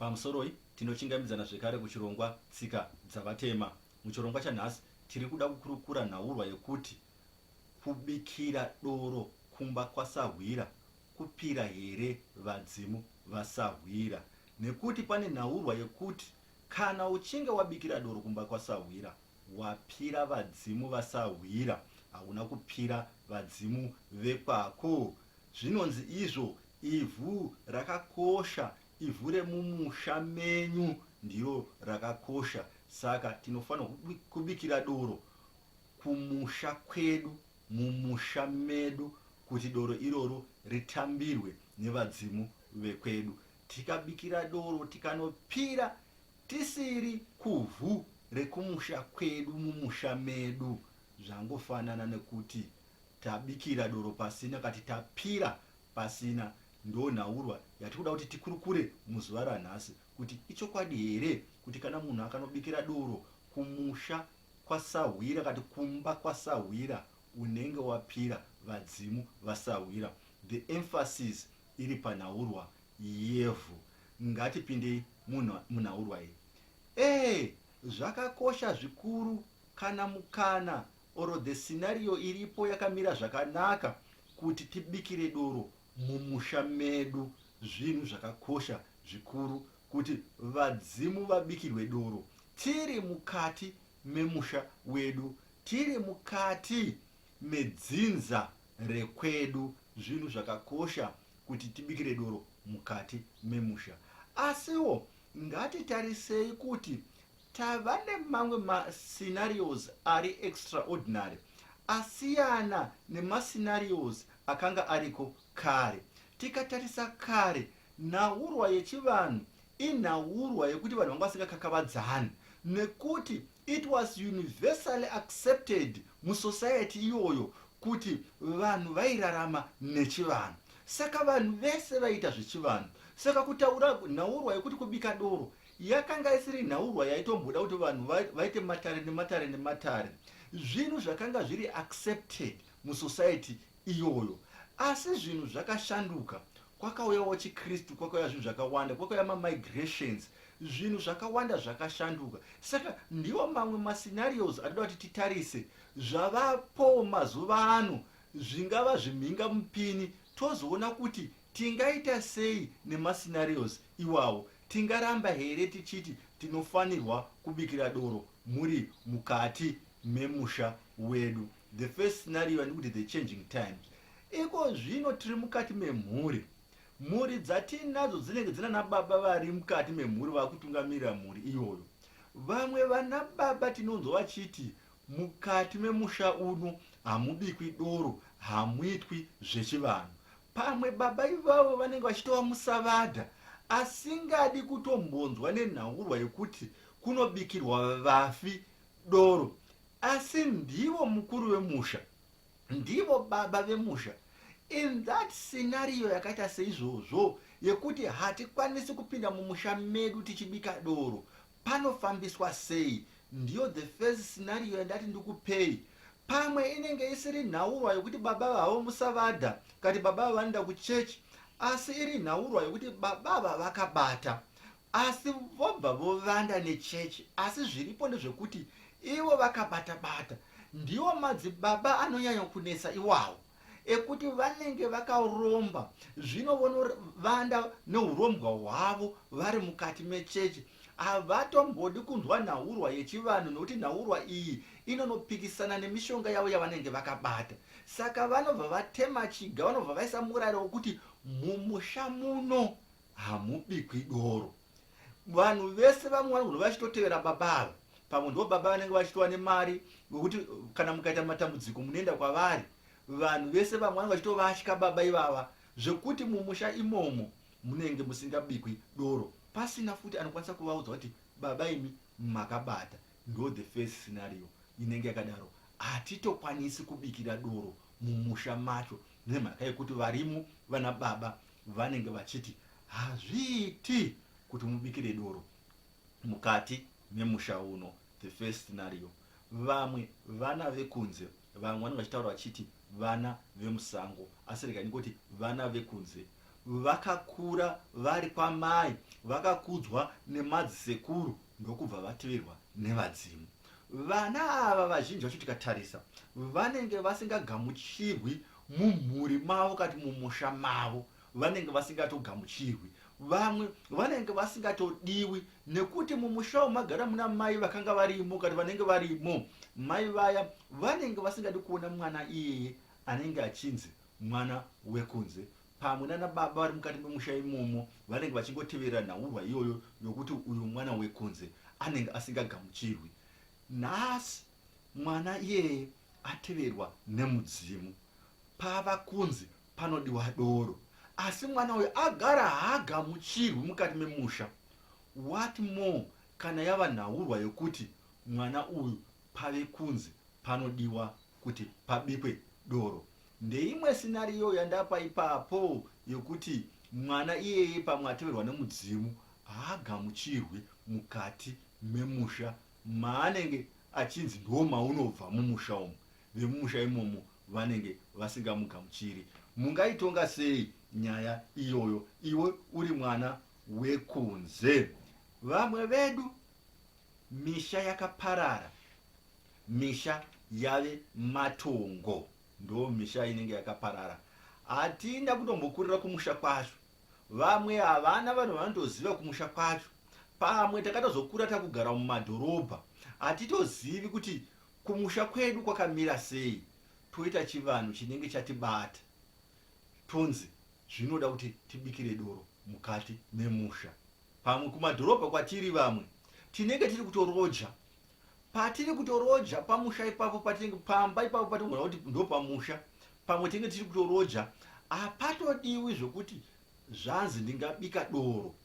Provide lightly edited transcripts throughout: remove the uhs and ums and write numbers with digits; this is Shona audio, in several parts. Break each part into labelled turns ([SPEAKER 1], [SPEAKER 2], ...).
[SPEAKER 1] Pamusoroi, tinochingamidzana zvekare kuchirongwa Tsika Dzavatema. Muchirongwa chanhasi tiri kuda kukurukura nhaurwa yekuti kubikira doro kumba kwasahwira kupira here vadzimu vasahwira? Nekuti pane nhaurwa yekuti kana uchinge wabikira doro kumba kwasahwira wapira vadzimu vasahwira hauna kupira vadzimu vekwako. Zvinonzi izvo ivhu rakakosha, ivhu remumusha menyu ndiro rakakosha saka tinofanirwa kubikira doro kumusha kwedu, mumusha medu kuti doro iroro ritambirwe nevadzimu vekwedu. Tikabikira doro tikanopira tisiri kuvhu rekumusha kwedu mumusha medu zvangofanana nekuti tabikira doro pasina kati tapira pasina. Ndonhaurwa yatikuda kuti tikurukure muzuva ranhasi kuti ichokwadi here kuti kana munhu akanobikira doro kumusha kwasahwira kati kumba kwasahwira unenge wapira vadzimu vasahwira. The emphasis iri panhaurwa yevhu. Ngatipindei munhaurwa iyi. Ee zvakakosha zvikuru kana mukana or the scenario iripo yakamira zvakanaka kuti tibikire doro mumusha medu. Zvinhu zvakakosha zvikuru kuti vadzimu vabikirwe doro tiri mukati memusha wedu, tiri mukati medzinza rekwedu. Zvinhu zvakakosha kuti tibikire doro mukati memusha. Asiwo ngatitarisei kuti tava nemamwe mascenarios ari extraordinary asiyana nemascenarios akanga ariko kare. Tikatarisa kare, nhaurwa yechivanhu inhaurwa yekuti vanhu vanga vasingakakavadzani nekuti it was universally accepted musociety iyoyo kuti vanhu vairarama nechivanhu. Saka vanhu vese vaiita zvechivanhu. Saka kutaura nhaurwa yekuti kubika doro yakanga isiri nhaurwa yaitomboda kuti vanhu vaite matare nematare nematare. Zvinhu zvakanga zviri accepted musociety iyoyo. Asi zvinhu zvakashanduka. Kwakauyawo chiKristu, kwakauya zvinhu zvakawanda, kwakauya mamigrations, zvinhu zvakawanda zvakashanduka. Saka ndiwo mamwe mascenarios atinoda kuti titarise zvavapo mazuva ano, zvingava zvimhinga mupini, tozoona kuti tingaita sei nemascenarios iwawo. Tingaramba here tichiti tinofanirwa kubikira doro muri mukati memusha wedu? The first scenario yandikuti the changing times. Iko zvino tiri mukati memhuri. Mhuri dzatiinadzo dzinenge dzinana baba vari mukati memhuri vakutungamirira mhuri iyoyo. Vamwe vana baba tinonzwa vachiti mukati memusha uno hamubikwi doro, hamuitwi zvechivanhu. Pamwe baba ivavo vanenge vachitova musavadha asingadi kutombonzwa nenhaurwa yekuti kunobikirwa vafi doro asi ndivo mukuru vemusha, ndivo baba vemusha. In that scenario yakaita seizvozvo yekuti hatikwanisi kupinda mumusha medu tichibika doro, panofambiswa sei? Ndiyo the first scenario yandati ndikupei. Pamwe inenge isiri nhaurwa yokuti baba vavo musavadha kati baba ava vanoenda kuchechi, asi iri nhaurwa yokuti baba ava vakabata asi vobva vovanda nechechi. Asi zviripo ndezvekuti ivo vakabata bata. Ndiwo madzibaba anonyanya kunetsa iwawo ekuti vanenge vakaromba zvino vonovanda neurombwa hwavo vari mukati mechechi. Havatombodi kunzwa nhaurwa yechivanhu nokuti nhaurwa iyi inonopikisana nemishonga yavo yavanenge vakabata. Saka vanobva vatema chiga, vanobva vaisa murayiro wokuti mumusha muno hamubikwi doro. Vanhu vese vamwe vanogona vachitotevera baba ava, pamwe ndivo baba vanenge vachitova nemari vekuti kana mukaita matambudziko munoenda kwavari. Vanhu vese vamwe vanenge vachitovatya baba ivava zvekuti mumusha imomo munenge musingabikwi doro, pasina futi anokwanisa kuvaudza kuti baba imi makabata. Ndo the first scenario inenge yakadaro. Hatitokwanisi kubikira doro mumusha macho nemhaka yekuti varimo vana baba vanenge vachiti hazviiti kuti mubikire doro mukati memusha uno. The first scenario. Vamwe vana vekunze, vamwe vanenge vachitaura vachiti vana vemusango, asi rega ndingoti vana vekunze. Vakakura vari kwamai, vakakudzwa nemadzisekuru ndokubva vateverwa nevadzimu. Vana ava vazhinji vacho tikatarisa vanenge vasingagamuchirwi mumhuri mavo kati mumusha mavo vanenge vasingatogamuchirwi. Vamwe vanenge vasingatodiwi nekuti mumusha umu magara muna mai vakanga varimo kati vanenge varimo. Mai vaya vanenge vasingadi kuona mwana iyeye anenge achinzi mwana wekunze. Pamwe nana baba vari mukati memusha imomo vanenge vachingoteverera nhaurwa iyoyo yokuti uyu mwana wekunze anenge asingagamuchirwi. Nhasi mwana iyeye ateverwa nemudzimu. Pava kunzi panodiwa doro asi mwana uyu agara haagamuchirwi mukati memusha. What more kana yava nhaurwa yokuti mwana uyu pave kunzi panodiwa kuti pabikwe doro. Ndeimwe sinariyo yandapa ipapo yokuti mwana iyeye pamwe ateverwa nemudzimu haagamuchirwi mukati memusha maanenge achinzi ndo maunobva mumusha umu. Vemumusha imomo vanenge vasingamugamuchiri. Mungaitonga sei nyaya iyoyo iwe uri mwana wekunze? Vamwe vedu misha yakaparara Misha yave matongo. Ndo misha inenge yakaparara. Hatina kutombokurira kumusha kwacho. Vamwe havana vanhu vanotoziva kumusha kwacho. Pamwe takatozokura takugara mumadhorobha. Hatitozivi kuti kumusha kwedu kwakamira sei. Toita chivanhu chinenge chatibata. Tonzi zvinoda kuti tibikire doro mukati memusha. Pamwe kumadhorobha kwatiri vamwe tinenge tiri kutoroja Patiri kutoroja pamusha ipapo patinenge pamba ipapo patinogona kuti ndopamusha pamwe tinenge tiri kutoroja hapatodiwi zvekuti zvanzi ndingabika doro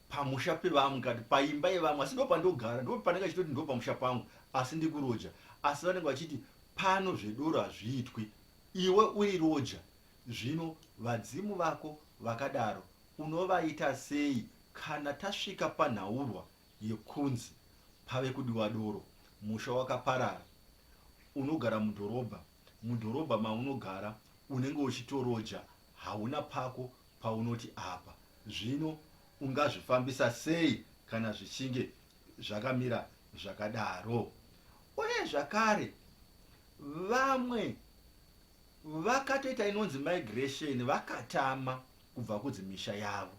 [SPEAKER 1] pamusha pevamwe kati paimba yevamwe asi ndopandogara ndopanenge achitoti ndopamusha pangu asi ndikuroja asi vanenge vachiti pano zvedoro hazviitwi iwe uri roja zvino vadzimu vako vakadaro unovaita sei kana tasvika panhaurwa yekunzi pave kudiwa doro musha wakaparara unogara mudhorobha mudhorobha maunogara unenge uchitoroja hauna pako paunoti apa zvino ungazvifambisa sei kana zvichinge zvakamira zvakadaro uye zvakare vamwe vakatoita inonzi migration vakatama kubva kudzimisha yavo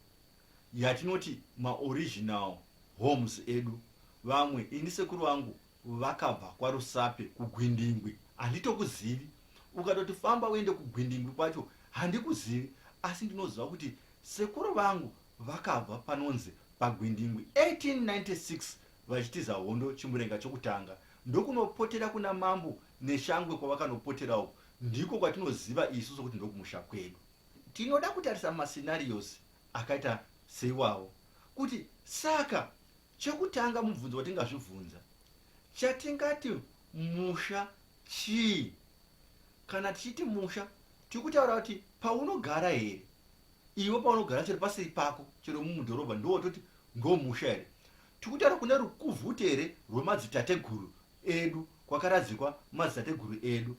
[SPEAKER 1] yatinoti maoriginal homes edu vamwe ini sekuru vangu vakabva kwaRusape kuGwindingwi handitokuzivi ukatoti famba uende kuGwindingwi kwacho handikuzivi asi ndinoziva kuti sekuru vangu vakabva panonzi paGwindingwi 1896 vachitiza hondo chimurenga chokutanga ndokunopotera kuna mambo Neshangwe kwavakanopotera uku ndiko kwatinoziva isu sokuti ndokumusha kwedu. Tinoda kutarisa mascenarios akaita seiwawo kuti saka chekutanga mubvunzo watingazvibvunza chatingati musha chii? Kana tichiti musha tiri kutaura kuti paunogara here? Iwe paunogara chero pasiri pako chero mumudhorobha ndowototi ndomusha here? Tiri kutaura kune rukuvhute here rwemadzitateguru edu kwakaradzikwa madzitateguru edu?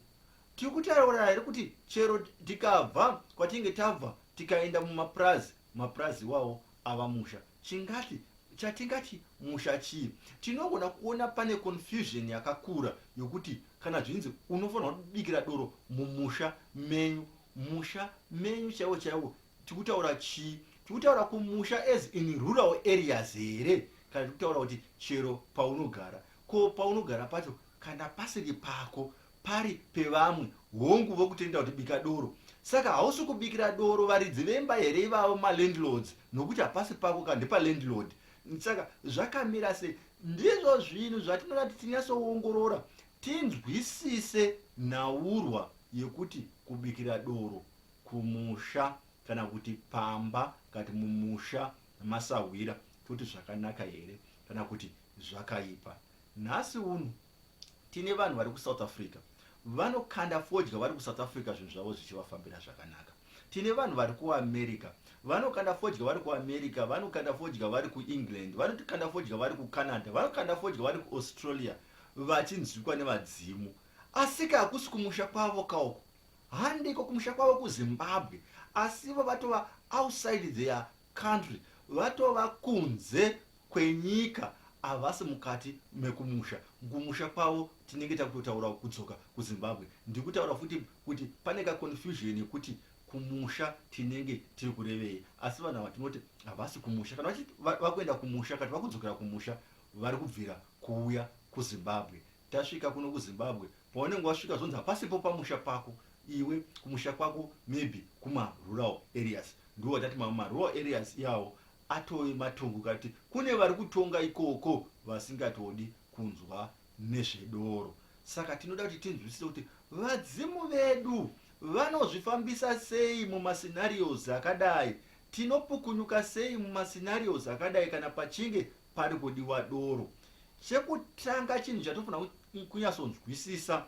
[SPEAKER 1] Tiri kutaura here kuti chero tikabva kwatinenge tabva tikaenda mumapurazi, mapurazi iwawo ava musha? Chingati chatingati musha chii? Tinogona kuona pane confusion yakakura yokuti kana zvinzi unofanirwa kubikira doro mumusha menyu, musha menyu chaiwo chaiwo tikutaura chii? Tikutaura kumusha as in rural areas here kana tikutaura kuti chero paunogara? Ko paunogara pacho kana pasiri pako pari pevamwe hongu vokutenda kuti bika doro saka hausi kubikira doro varidzi vemba here ivavo malandlords nokuti hapasi pako ka ndepalandlord saka zvakamira sei ndizvo zvinhu zvatinoda kuti tinyatsoongorora tinzwisise nhaurwa yekuti kubikira doro kumusha kana kuti pamba kati mumusha masahwira toti zvakanaka here kana kuti zvakaipa nhasi uno Tine vanhu vari kuSouth Africa vanokanda fodya vari kuSouth Africa zvinhu zvavo zvichivafambira zvakanaka. Tine vanhu vari kuAmerica vanokanda fodya vari kuAmerica, vanokanda fodya vari kuEngland, vanokanda fodya vari kuCanada, vanokanda fodya vari kuAustralia vachinzwikwa nevadzimu. Asika hakusi kumusha kwavo kauku. Handiko kumusha kwavo kuZimbabwe. Asi ivo vatova outside their country, vatova kunze kwenyika, havasi mukati mekumusha. Kumusha kwavo tinenge takutotaura kudzoka kuZimbabwe. Ndiri kutaura futi kuti pane kaconfusion yekuti kumusha tinenge tiri kurevei, asi vanhu ava tinoti havasi kumusha. Kana vakuenda kumusha, kati vakudzokera kumusha, vari kubvira kuuya kuZimbabwe. Tasvika kuno kuZimbabwe, paunenge wasvika zvonzi hapasipo pamusha pako iwe, kumusha kwako maybe kuma rural areas. Ndiwo watati mamwe marural areas iyawo atove matongo, kati kune vari kutonga ikoko vasingatodi kunzwa nezvedoro. Saka tinoda kuti tinzwisise kuti vadzimu vedu vanozvifambisa sei mumascenarios akadai, tinopukunyuka sei mumascenarios akadai kana pachinge pari kudiwa doro. Chekutanga chinhu chatofanira kunyatsonzwisisa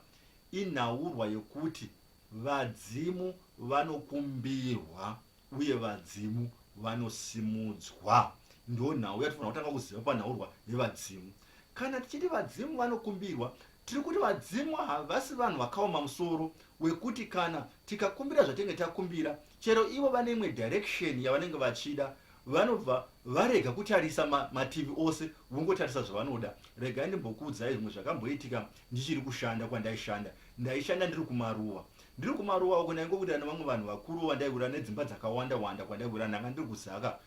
[SPEAKER 1] inhaurwa yekuti vadzimu vanokumbirwa uye vadzimu vanosimudzwa. Ndo nhau yatofanira kutanga kuziva panhaurwa yevadzimu. Kana tichiti vadzimu vanokumbirwa, tiri kuti vadzimu havasi vanhu vakaoma musoro wekuti kana tikakumbira zvatinenge takumbira, chero ivo vane imwe direction yavanenge vachida, vanobva varega kutarisa mativi ose vongotarisa zvavanoda. Regai ndimbokuudzai zvimwe zvakamboitika ndichiri kushanda kwandaishanda. Ndaishanda ndiri kumaruwa. Ndiri kumaruwa uko ndaingowirirana nevamwe vanhu vakuru vandaiwirirana nedzimba dzakawanda wanda kwandaiwirirana. Ndanga ndiri kuZaka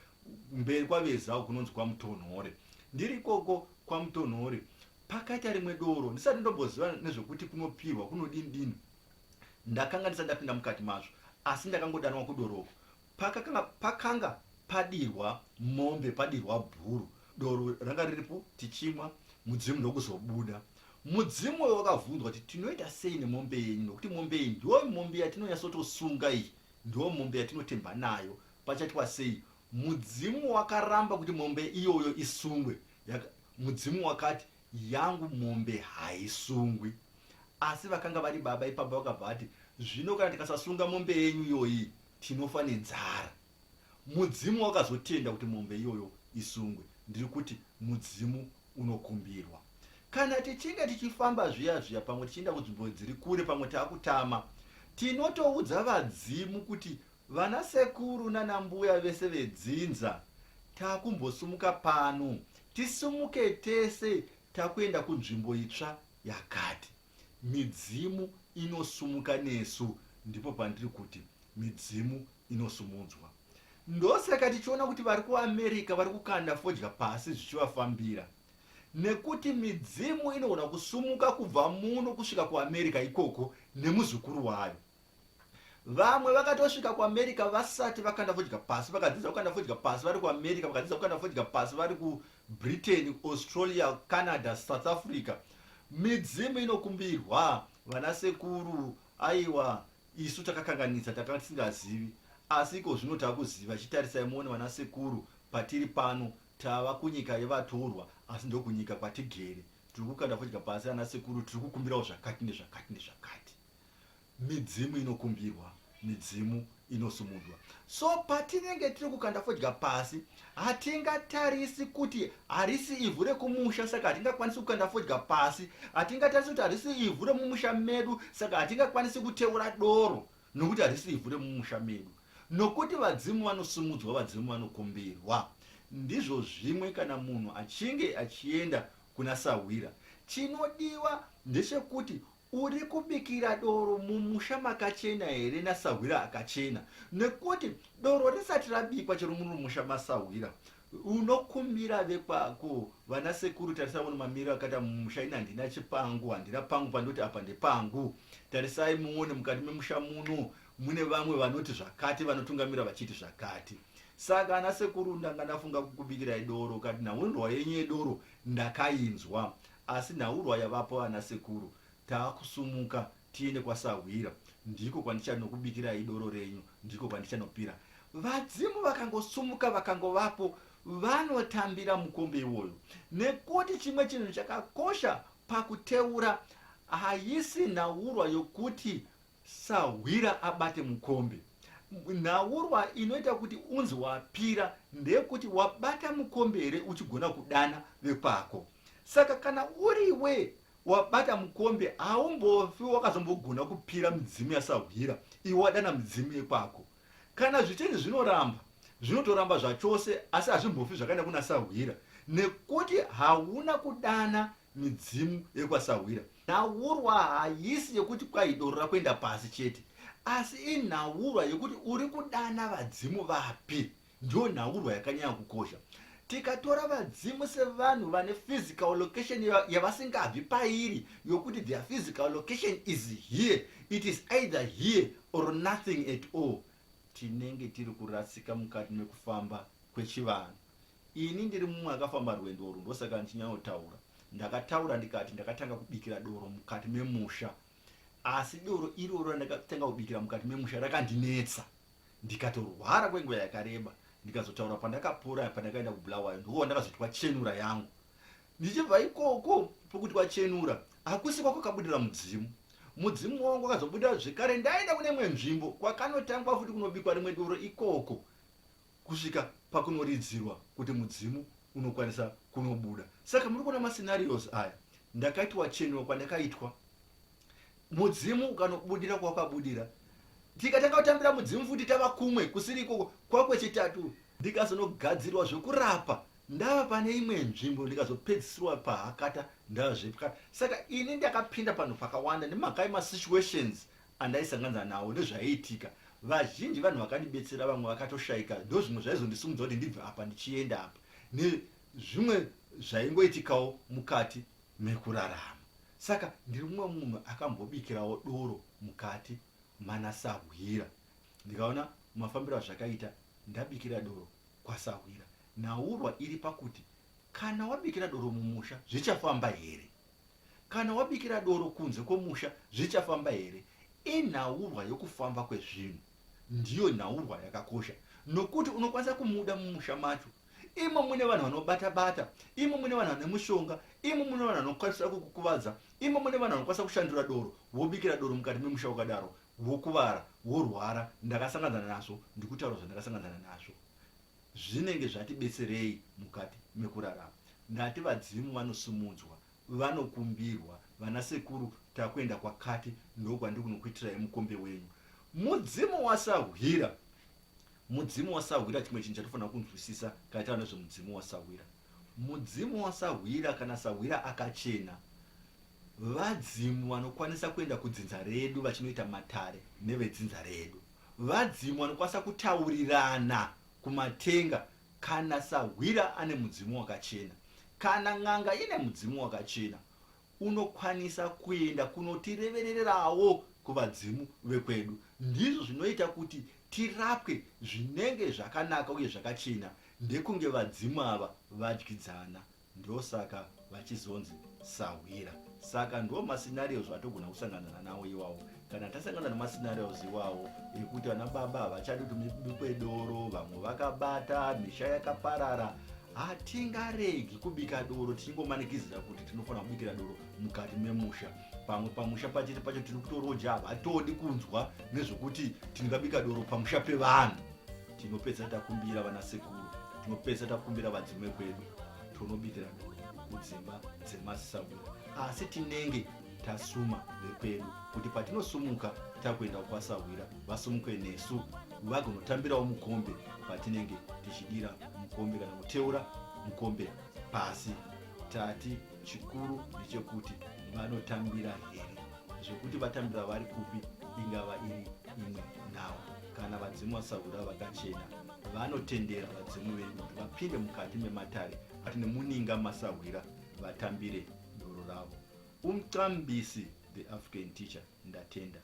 [SPEAKER 1] mberi kwaVeza uko kunonzi kwaMutonhore. Ndiri ikoko kwaMutonhore pakaita rimwe doro ndisati ndomboziva nezvekuti kunopirwa kunodini dini. Ndakanga ndisati ndapinda mukati mazvo asi ndakangodanwa kudoro uko. Pakakanga, pakanga padirwa mombe, padirwa bhuru, doro ranga riripo tichimwa, mudzimu ndokuzobuda. Mudzimu uyo wakavhunzwa kuti tinoita sei nemombe yenyu nokuti mombe iyi ndiyo mombe yatinonyatsotosunga iyi, ndiyo mombe yatinotemba nayo, pachaitwa sei? Mudzimu wakaramba kuti mombe iyoyo isungwe. Mudzimu wakati yangu mombe haisungwi. Asi vakanga vari baba ipapo vakabva vati zvino kana tikasasunga mombe yenyu iyoyi tinofa nenzara. Mudzimu wakazotenda kuti mombe iyoyo isungwe. Ndiri kuti mudzimu unokumbirwa. Kana tichinge tichifamba zviya zviya pamwe tichienda kunzvimbo dziri kure pamwe takutama, tinotoudza vadzimu kuti vana sekuru nana mbuya vese vedzinza takumbosumuka pano, tisumuke tese takuenda kunzvimbo itsva yakati. Midzimu inosumuka nesu ndipo pandiri kuti midzimu inosumudzwa. Ndosaka tichiona kuti vari kuAmerica vari kukanda fodya pasi zvichivafambira nekuti midzimu inogona kusumuka kubva muno kusvika kuAmerica ikoko nemuzukuru wayo. Vamwe vakatosvika kuAmerica vasati vakanda fodya pasi, vakadzidza kukanda fodya pasi vari kuAmerica, vakadzidza kukanda fodya pasi vari kuBritain, Australia, Canada, South Africa. Midzimu inokumbirwa vana sekuru, aiwa isu takakanganisa, takanga tisingazivi, asi iko zvino takuziva. Chitarisai muone vana sekuru, patiri pano tava kunyika yevatorwa, asi ndokunyika kwatigere. Tiri kukanda fodya pasi ana sekuru, tiri kukumbirawo zvakati nezvakati nezvakati. Midzimu inokumbirwa, midzimu inosumudzwa. So patinenge tiri kukanda fodya pasi, hatingatarisi kuti harisi ivhu rekumusha saka hatingakwanisi kukanda fodya pasi. Hatingatarisi kuti harisi ivhu remumusha medu saka hatingakwanisi kuteura doro nokuti harisi ivhu remumusha medu. Nokuti vadzimu vanosumudzwa, vadzimu vanokumbirwa. Ndizvo zvimwe kana munhu achinge achienda kuna sahwira. Chinodiwa ndechekuti Uri kubikira doro mumusha makachena here nasahwira akachena? Nekuti doro risati rabikwa chero muri mumusha masahwira unokumbira vekwako vana sekuru tarisai muone mamiriro akaita mumusha ini handina chipangu handina pangu pandoti apa ndepangu tarisai muone mukati memusha muno mune vamwe vanoti zvakati vanotungamira vachiti zvakati saka ana sekuru ndanga ndafunga kukubikirai doro kati nhaurwa yenyu yedoro ndakainzwa Asi nhaurwa yavapo ana sekuru takusumuka tiende kwasahwira ndiko kwandichanokubikirayi doro renyu ndiko kwandichanopira. Vadzimu vakangosumuka vakangovapo vanotambira mukombe iwoyo nekuti chimwe chinhu chakakosha pakuteura hayisi nhaurwa yokuti Sahwira abate mukombe. Nhaurwa inoita kuti unzi wapira ndeyekuti wabata mukombe here uchigona kudana vekwako. Saka kana uriwe wabata mukombe haumbofi wakazombogona kupira midzimu yasahwira iwe wadana midzimu yekwako. Kana zvichinzi zvinoramba, zvinotoramba zvachose asi hazvimbofi zvakaenda kuna sahwira nekuti hauna kudana midzimu yekwasahwira. Nhaurwa haisi yekuti kwai doro rakuenda pasi chete asi inhaurwa yekuti uri kudana vadzimu vapi. Ndiyo nhaurwa yakanyanya kukosha. Tikatora vadzimu sevanhu vane physical location yavasingabvi pairi yokuti their physical location is here, it is either here or nothing at all, tinenge tiri kurasika mukati mekufamba kwechivanhu. Ini ndiri mumwe akafamba rwendo urwu ndosaka ndichinyanyotaura. Ndakataura ndikati ndakatanga kubikira doro mukati memusha asi doro iroro randakatanga kubikira mukati memusha rakandinetsa. Ndikatorwara kwenguva yakareba ndikazotaura pandakapora pandakaenda kuBulawayo ndiko kwandakazoitwa chenura yangu. Ndichibva ikoko pokutwa chenura hakusi kwakakabudira mudzimu. Mudzimu wangu wakazobudira zvekare ndaenda kune imwe nzvimbo kwakanotangwa futi kunobikwa rimwe doro ikoko kusvika pakunoridzirwa kuti mudzimu unokwanisa kunobuda. Saka muri kuona mascenarios aya ndakaitwa chenura kwandakaitwa mudzimu ukanobudira kwawakabudira tikatanga kutambira mudzimu futi tava kumwe kusiri ikoko kwakwechitatu ndikazonogadzirwa zvekurapa ndava pane imwe nzvimbo ndikazopedzisirwa pahakata ndava zvepwa saka ini ndakapinda panhu pakawanda nemhaka yemasituations andaisanganza nawo nezvaiitika vazhinji vanhu vakandibetsera vamwe vakatoshaika ndozvimwe zvaizondisimudza kuti ndibve apa ndichienda apa nezvimwe zvaingoitikawo mukati mekurarama Saka ndiri mumwe munhu akambobikirawo doro mukati manasahwira ndikaona mafambiro azvakaita ndabikira doro kwasahwira. Nhaurwa iri pakuti kana wabikira doro mumusha zvichafamba here? Kana wabikira doro kunze kwomusha zvichafamba here? Inhaurwa yokufamba kwezvinhu ndiyo nhaurwa yakakosha nokuti unokwanisa kumuda mumusha macho Imo mune vanhu vanobata bata, imo mune vanhu vane mushonga, imo mune vanhu vanokwanisa kukukuvadza, imo mune vanhu vanokwanisa kushandura doro, wobikira doro mukati memusha wakadaro, wokuvara, worwara. Ndakasanganzana nazvo, ndikutaura zvandakasanganzana nazvo. Zvinenge zvatibetserei mukati mekurarama? Ndati vadzimu vanosumudzwa, vanokumbirwa, vana sekuru takuenda kwakati ndokwandiri kunokuitirai mukombe wenyu. Mudzimu wasahwira Mudzimu wasahwira chimwe chinhu chatofanira kunzwisisa kana taura nezvemudzimu wasahwira. Mudzimu wasahwira kana sahwira akachena, vadzimu vanokwanisa kuenda kudzinza redu vachinoita matare nevedzinza redu. Vadzimu vanokwanisa kutaurirana kumatenga kana sahwira ane mudzimu wakachena. Kana n'anga ine mudzimu wakachena, unokwanisa kuenda kunotireverererawo kuvadzimu vekwedu. Ndizvo zvinoita kuti tirapwe zvinenge zvakanaka uye zvakachena ndekunge vadzimu ava vadyidzana. Ndosaka vachizonzi sahwira. Saka ndo mascenarios atogona kusanganana nawo iwawo. Kana tasangana nemascenarios iwawo ekuti vana baba havachadi kuti mubikwe doro, vamwe vakabata, misha yakaparara, Hatingaregi kubika doro tichingomanikidzira kuti tinofanira kubikira doro mukati memusha. Pamwe pamusha pachete pacho tiri kutoroja, havatodi kunzwa nezvekuti tingabika doro pamusha pevanhu. Tinopedza takumbira vana sekuru, tinopedza takumbira vadzimu vekwedu, tonobikira doro kudzimba dzemasisawira. Asi tinenge tasuma vekwedu kuti patinosumuka takuenda kwasahwira vasumuke nesu vagonotambirawo mukombe patinenge tichidira mukombe kana kuteura mukombe pasi tati chikuru ndechekuti vanotambira here zvekuti vatambira vari kupi ingava iri imwe nhau kana vadzimu vasahwira vakachena vanotendera vadzimu vedu kuti vapinde mukati mematare ati nemuninga masahwira vatambire doro ravo Umcambisi the African teacher ndatenda.